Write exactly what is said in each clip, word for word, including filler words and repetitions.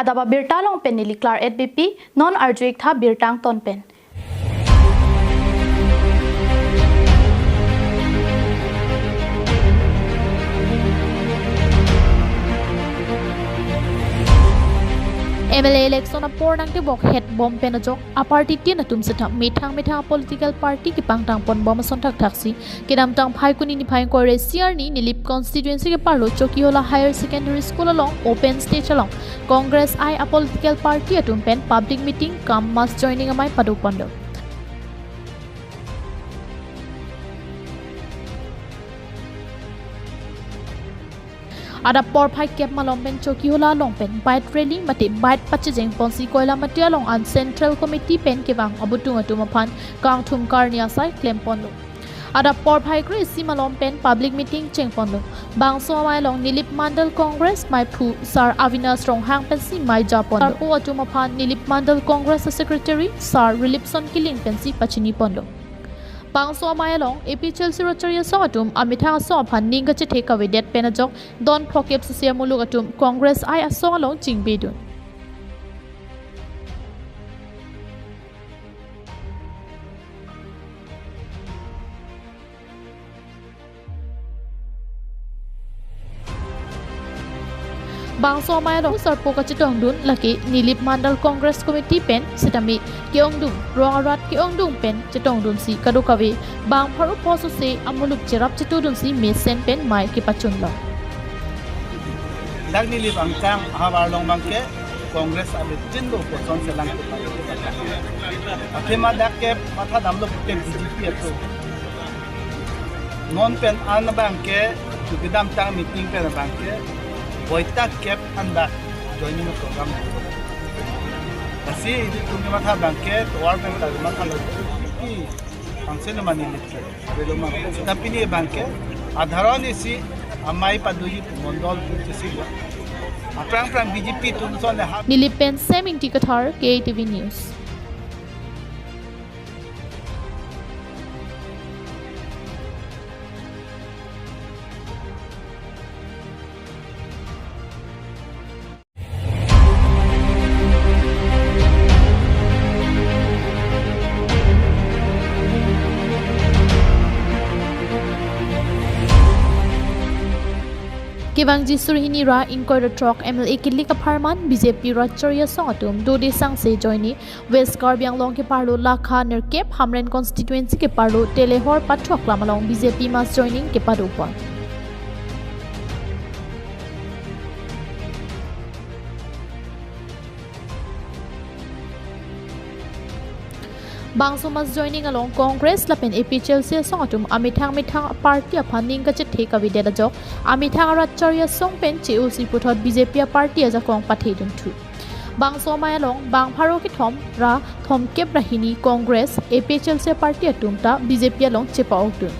Adap abirta along pen neli Claret Beypi, non arju-ik tha birta angton pen. M L A election apor nangtebok het bom pen ajok a-party tin atum seta methang methang political party kepangtang pon bom ason thakthaksi kedamtang Phaikuni niphai ingkoi ra isi arni Nilip constituency keparlo Chokihola Higher Secondary School along open stage along Congress I a-political party atum pen public meeting cum mass joining amei pado ponlo. Adap porphai kep malom pen Chokihola along pen bike rally mate bike pachejeng ponsi Koilamati along an Central Committee pen kevang abutung atum aphan kangthum karni asai klem ponlo. Adap porphai kre-isi malom pen public meeting cheng ponlo. Bangso amei along Nilip Mandal Congress meiphu Sar Avinash Ronghang pensi mei ja ponlo. Sarpo atum aphan Nilip Mandal Congress Secretary Sar Rilipson Killing pensi pachini ponlo. Bangso amei along A P H L C rat chari asong atum amethang asong aphan ning kachethe kavedet pen ajok don phokep sese amuluk atum Congress I asong along chingbedun. Bangso amei along sarpo kachetongdun lake Nilip Mandal Congress Committee pen sitame ke-ongdung, rong arat ke-ongdung pen chetongdunsi kadokave bang pharo pho sose amuluk cherap chetudunsi mesen pen mei kepachunlo. Dak Nilip angkang ahavar along abangke Congress abitin do koson selang kepala. Athema dak ke matha damlo ke B J P atum. Non pen an abangke, kedamtang meeting pen abangke, boita kep an dak joining program. Lasi itum matha abangke, tovar pen ta matha lo. Ki, angsen mani lip. Abelo ma. Tapi pini abangke, adharon isi, amei pado-ik mondol atum si. Aphrang aphrang B J P atum son le ha. Nilip pen Seming T Kathar, K T V News. Kevangji suri hini ra ingkoi ra throk M L A kilik apharman B J P rat chari asong atum dode sangse ajoine West Karbi Anglong keparlo lakha nerkep Hamren constituency keparlo Telehor Pathoklam along B J P mass joining kepado pon. Bangso mass joining along Congress lapen A P H L C asong atum amethang methang party aphan ning kachethe kavedet ajok amethang arat chari asong pen che-osi puthot B J P a-party ajakong pathedunthu. Bangso amei along bang pharo kethom ra thomkep ra hini Congress, A P H L C party atum ta B J P along chepa-okdun.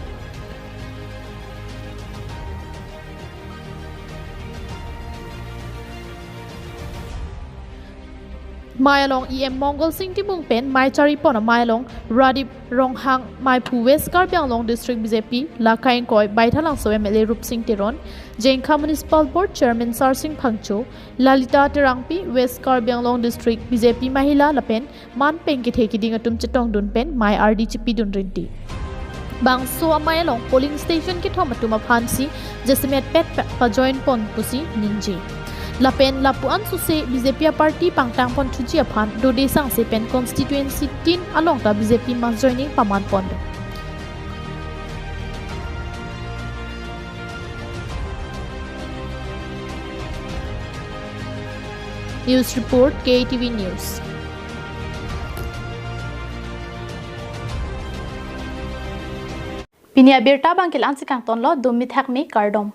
Mei along E M Mongol Sing Timung pen mei chari pon amei along Radip Ronghang, meiphu West Karbi Anglong District B J P, lakha ingkoi Baithalangso M L A Rupsing Teron, Jengkha Municipal Board Chairman Sarsing Phangcho, Lalita Terangpi, West Karbi Anglong District B J P Mahila lapen man pen kethe kiding atum chetongdun pen mei ardi chepidun rinti. Bangso amei along polling station kethom atum aphansi jasemet pet pa-, pajoin pon pusi ningje. Lapen lapu-an sose B J P a-party pangtang ponthuji aphan dode sangse pen constituency tin along ta B J P mass joining paman pon. News report, K T V News. Pini abirta abangke la-ansi kangtonlo, dum mithak me kardom.